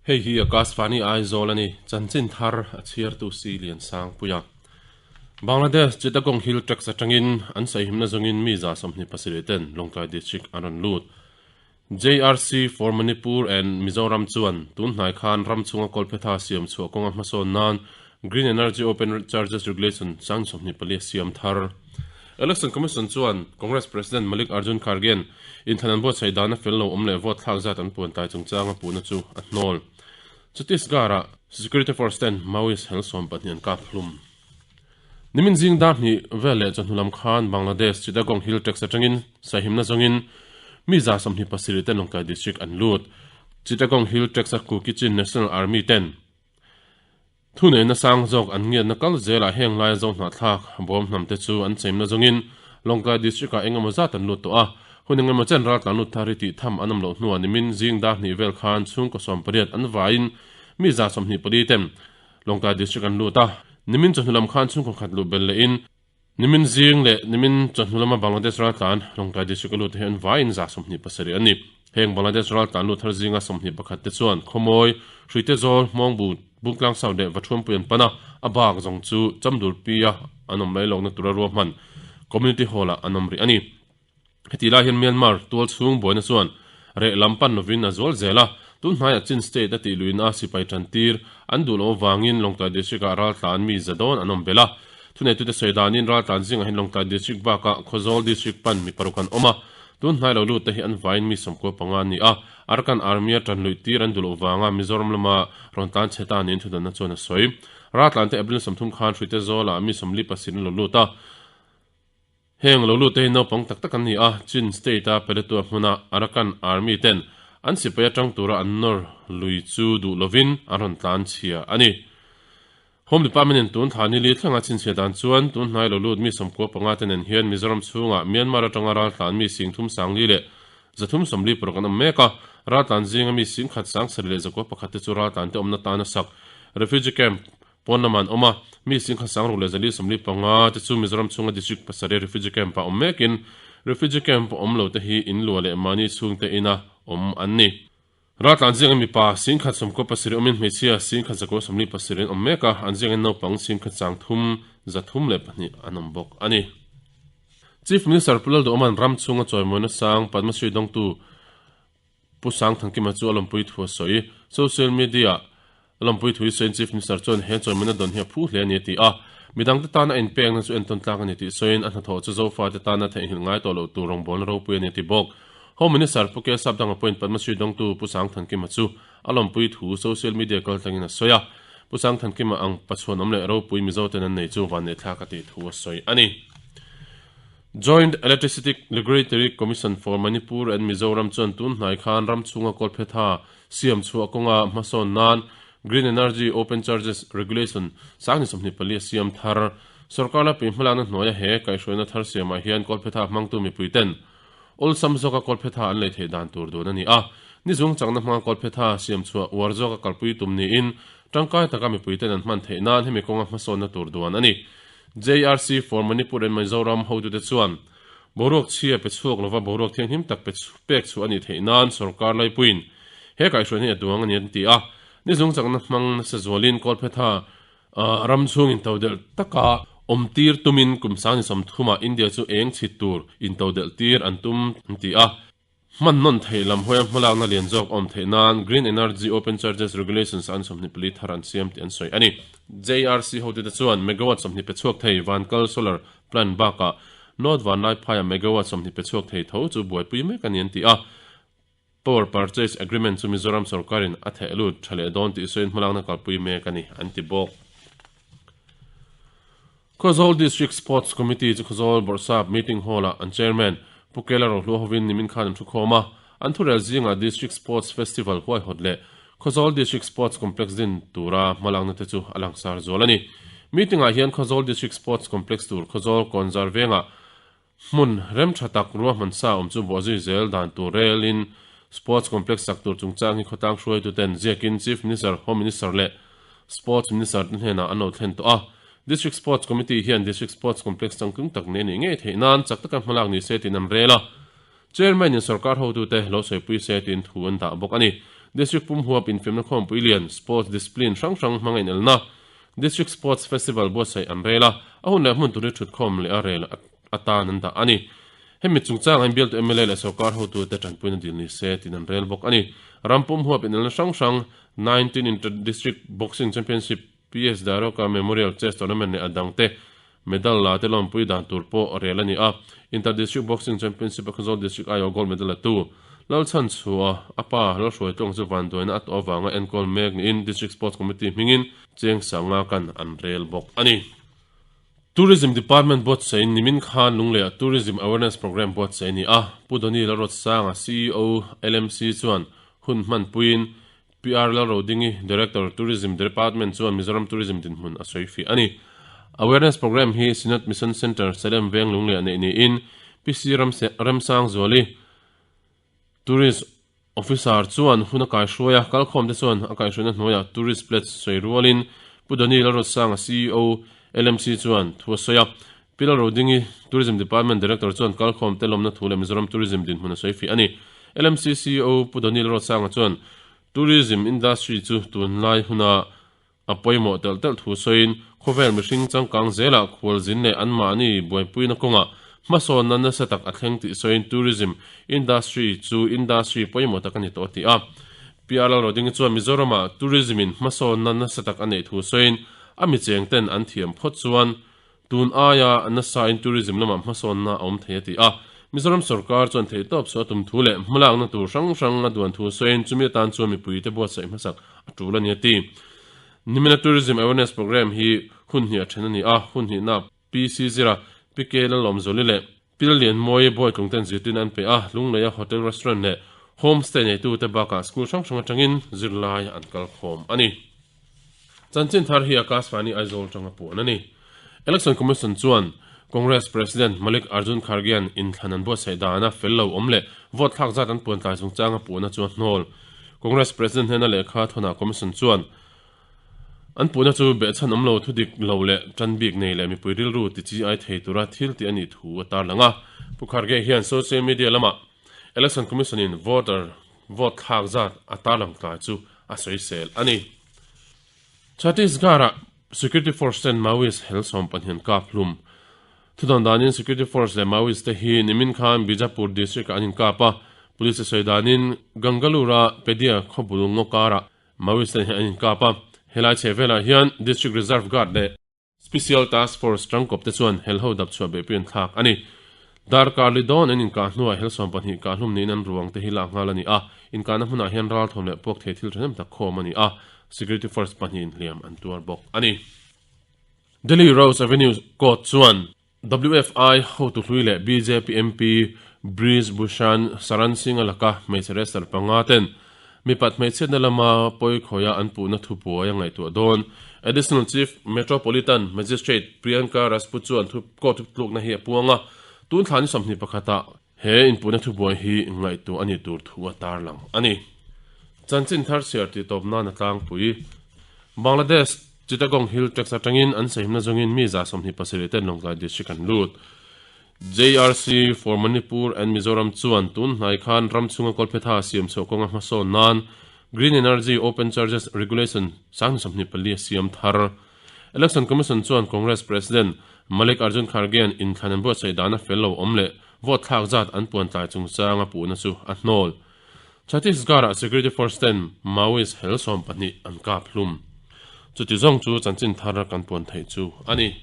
Hei hi Akashvani Aizawl a ni, chanchin thar a chhiartu si Liansangpuia. Bangladesh Chittagong Hill Tracts atangin an saihimna zawngin mi 27 ten Lawngtlai District an rawn lut. JRC for Manipur and Mizoram chuan tun hnai khan ram chhunga kawlphetha siam chhuah kawnga hmasawn nan Green Energy Open Charges Regulation 24 a siam thar. Election Commission chuan Congress President Malik Arjun Kharge-a'n inthlan an buatsaih dana fel lo awm leh vote thlak zat an puan tai chungchanga puhna chu a hnawl. Chhattisgarh-ah Security Force ten Maoist hel 12 an kap hlum. Nimin zing dar hnih vel leh chawhnu lam khan Bangladesh Chittagong Hill Tracts atangin sahimna zawngin mi 27 ten Lawngtlai District an lut. Chittagong Hill Tracts a Kuki-Chin National Army ten thuneihna sang zawk an ngiatna kal zelah heng laia zo hnahthlak bawm hnam te chu an cheimna zawngin Lawngtlai District ah engemaw zat an lut tawh a. Hun engemaw chen raltlan lut thar hi tih tham an awm loh hnuah nimin zing dar hnih vel khan chhungkaw 18 an vaiin mi 24 ten Lawngtlai District an lut a, nimin chawhnu lam khan chhungkaw khat luh belh lehin nimin zing leh nimin chawhnu lama Bangladesh raltlan Lawngtlai District a lut te hi an vaiin 27 an ni. Heng Bangladesh raltlan lut thar zinga 21 te chuan Khawmawi, Hruitezawl, Hmawngbu, Bungtlang South leh Vathuampui an pan a, a bak zawng chu Chamdulpia an awm mai lohna tura ruahman Community Hall-ah an awm rih a ni. Heti lai hian Myanmar tual chhung buaina chuan reh lam pan lovin a zual zel a, tun hnaiah Chin State a tih luihna sipai tantir an duh loh avangin Lawngtlai District-ah raltlan mi za dawn an awm belh a. Thuneitute sawi danin raltlan zingah hian Lawngtlai District bakah Khawzawl District pan mi paruk an awm a, tun hnai lo lut te hi an vaiin mi 95 an ni a, Arakan Army-a tan luih tir an duh loh vanga Mizoram lama rawn tlan chhe ta niin thudanna chuan a sawi. Raltlan te April 30 khan Hruite Zawlah mi 47 an lo lut a. Heng lo lut te hi naupang tak tak an ni a, Chin State-a Peletua hmuna Arakan Army ten an sipai atang tura an nawr lui chu duh lovin an rawn tlan chhia a ni. Home Department in tun thla nili thlenga chhinchhiah dan chuan tun hnai lo lut mi 95 te nen hian Mizoram chhungah Myanmar atanga raltlan mi 340,336 an awm mek a, raltlan zinga mi 1,791 te chu raltlan te awmna tana sak refugee camp Pawn lamah an awm a, mi 6,445 te chu Mizoram chhunga District pasarih refugee camp ah awm mekin, refugee camp awm lo te hi in luah leh mahni chhungte ina awm an ni. Raltlan ziangin mipa 197 awmin hmeichhia 1,947 an awm mek a, an ziangin naupang 1,302 an awm bawk a ni. Chief Minister Pu Lalduhawma'n ram chhunga chawimawina sang Padma Shri dawngtu Pu Sangthankima chu a lawmpui thu a sawi. Social media a lawmpui thu hi sawiin Chief Minister chuan he chawimawina dawn hi a phu hle a ni a ti a. Midangte tana a inpekna chu entawn tlak a ni tih sawiin a hnathawh chu Zofate tana theihnghilh ngai tawh loh tur rawngbawlna ropui a ni a ti bawk. Home Minister Pu K Sapdanga pawhin Padma Shri dawngtu Pu Sangthankima chu a lawmpui thu social media kaltlangin a sawi a. Pu Sangthankima ang pachhuanawm leh ropui Mizoten an nei chu vanneihthlak a tih thu a sawi a ni. Joint Electricity Regulatory Commission for Manipur and Mizoram chuan tun hnai khan ram chhunga kawlphetha siam chhuah kawnga hmasawn nan Green Energy Open Charges Regulation 24 a siam thar. Sorkar lapui hmalakna hnuaia he kaihhruaina thar siamah hian kawlphetha hmangtu mipuiten awlsam zawka kawlphetha an lei theih dan tur dun a ni a. Ni zung chakna hmanga kawlphetha siam chhuah uar zawka kalpui tum niin tangkai taka mipuiten an hman theih nan hemi kawnga hmasawnna tur duan a ni. JRC for Manipur and Mizoram hotute chuan boruak chhia pe chhuak lova boruak thianghlim tak pe pek chhuah a nih theih nan sorkar laipuiin he kaihhruaina hi a duang a ni an ti a. Ni zung chakna hmang nasa zualin Kawlphetha ram chhung intodelh taka awm tir tumin kum 30 ah India chu eng chhit tur intodelh tir an tum an ti a. Hman nawn theih lam hawia hmalakna lian zawk awm theih nan Green Energy Open Charges Regulations an 24 thar an siam tih an sawi a ni. JRC hotute chuan megawatt 20 pe chhuak thei Vankal Solar Plant bakah North Vanlaiphaiah megawatt 20 pe chhuak thei tho chu buaipui mek a ni an ti a. Power Purchase Agreement chu Mizoram sorkarin a theh lut tha leh dawn tih sawiin hmalakna kalpui mek a ni an ti bawk. Khawzawl District Sports Committee chu Khawzawl Bawrhsap Meeting Hall-ah an Chairman Pu Kela Rohlua hovin nimin khan an thukhawm a, an thurel zingah District Sports Festival huaihawt leh Khawzawl District Sports Complex din tura hmalakna te chu a langsar zual a ni. Meeting-ah hian Khawzawl District Sports Complex tur Khawzawl Kawnzar vengah hmun rem tha tak ruahman sa awm chu bawhzui zel dan tur relin Sports Complex sak tur chungchang hi khawtlang hruaituten ziakin Chief Minister, Home Minister leh Sports Minister te hnenah an lo thlen tawh a. District Sports Committee hian District Sports Complex changtlung tak nei nih ngei theih nan chak taka hmalak ni se tiin an rel a. Chairman in sorkar hotute lo sawipui se tiin thu an dah bawk a ni. District pum huap infiamna khawmpui lian, sports discipline hrang hrang hmanga inelna, District Sports Festival buatsaih an rel a, a hun leh hmun tur hi thutkhawm leh a rel atan an dah a ni. Hemi chungchangah hian bialtu mla leh sorkar hotute tanpuina dil ni se tiin an rel bawk a ni. Ram pum huap inelna hrang hrang, 19 Inter-District Boxing Championship, PS Daroka Memorial Chess Tournament leh a dangte medal la te lawmpui dan tur pawh rel a ni a. Inter-District Boxing Championship a Khawzawl District aiawh gold medal la tu Lalchhanchhua a pa Lalhruaitluang chu vanduaina a tawh avanga enkawl mek niin District Sports Committee hmingin cheng sanga kan an rel bawk a ni. Tourism Department buatsaih nimin khan Lungleiah Tourism Awareness Programme buatsaih a ni a. Pu Doni Lalruatsanga, CEO, LMC chuan hun hmanpuiin PR Lalrodingi, Director, Tourism Department chuan Mizoram Tourism dinhmun a sawi fih a ni. Awareness Programme hi Synod Mission Centre, Salem Veng Lungleiah neih niin PC Remsangzuali, Tourist Officer chuan hun a kaihruai a, kalkhawmte chuan a kaihhruaina hnuaiah Tourist Pledge sawi rualin Pu Doni Lalruatsanga, CEO, LMC chuan thu a sawi a. Pi Lalrodingi, Tourism Department Director chuan kalkhawmte lawmna thu leh Mizoram Tourism dinhmun a sawi fih a ni. LMC CEO Pu Doni Lalruatsanga chuan Tourism Industry chu tunlai huna a pawimawh telh telh thu sawiin khawvel mihring changkang zelah khualzin leh anmahni buaipuina kawngah hmasawnna nasa tak a thleng tih sawiin Tourism Industry chu industry pawimawh tak a ni tawh a ti a. PR Lalrodingi chuan Mizoramah Tourism in hmasawnna nasa tak a neih thu sawiin a micheng ten an thiam phawt chuan Tun aia nasain tourism lamah hmasawnna a awm thei a ti a, Mizoram sorkar chuan theihtawp chu a tum thu leh hmalakna tur hrang hrang a duan thu sawiin chumi atan chuan mipuite buatsaih hmasak a tul a ni a ti. Nimina Tourism Awareness Programme hi hun hnih a then a ni a, hun hnihna PC Zira, PK Lalawmzawli leh Pil Lianmawi Bawitlung ten zirtirna an pe a, Lungleia Hotel Restaurant leh Homestay neitute bakah school hrang hrang atangin zirlai an kalkhawm a ni. Chanchin thar hi Akashvani Aizawl atanga puan a ni. Election Commission chuan Congress President Malik Arjun Kharge-a'n inthlan an buatsaih dana fel lo awm leh vote thlak zat an puan tlai chungchanga puhna chu a hnawl. Congress President hnena lehkha thawnah Commission chuan an puhna chu behchhan awm lo, thudik lo leh tan bik nei leh mipui rilru ti chi ai thei tura thil tih a nih thu a tarlang a. Pu Kharge hian social media lamah Election Commission-in voter vote thlak zat a tarlang tlai chu a sawisel a ni. Chhattisgarh-ah Security Force ten Maoist hel 12 an kap hlum. Thudawn danin Security Force leh Maoist te hi nimin khan Bijapur district-ah an inkap a, Police te sawi danin Gangalur-a Pedia khawbul ngaw karah Maoist ten hi an inkap a, helai chheh velah hian District Reserve Guard leh Special Task Force tangkawp te chuan helho dap chhuah beihpui an thlak a ni. Darkar li dawn an inkah hnuah hel 12 kah hlum niin an ruang te hi lak nghal a ni a, inkahna hmunah hian ralthawm leh puak thei thil thahnem tak khawm a ni a, Security Force pahnihin hliam an tuar bawk a ni. Delhi Rouse Avenue Court chuan WFI hotu hlui leh bjp MP Brij Bhushan Sharan Singh-a laka hmeichhe wrestler panga ten mipat hmeichhiatna lama pawi khawia an puhna thubuai a ngaihtuah dawn. Additional Chief Metropolitan Magistrate Priyanka Rajput chuan thu court tlukna hi a puang a, tun thla ni 21 ah he inpuhna thubuai hi ngaihtuah a nih tur thu a tarlang a ni. Chanchin thar chhiar tih tawp nan a tlangpui. Bangladesh Chittagong Hill Tracts atangin an sahimna zawngin mi 27 ten Lawngtlai District an lut. JRC for Manipur and Mizoram chuan tun hnai khan ram chhunga kawlphetha siam chhuah kawnga hmasawn nan Green Energy Open Charges Regulation 2024 a siam thar. Election Commission chuan Congress President Malik Arjun Kharge-a'n inthlan an buatsaih dana fel lo awm leh vote thlak zat an puan tlai chungchanga puhna chu a hnawl. Chhattisgarh-ah security force ten Maoist hel 12 an kap hlum. Chuti zawng chu chanchin thar kan puan theih chu a ni.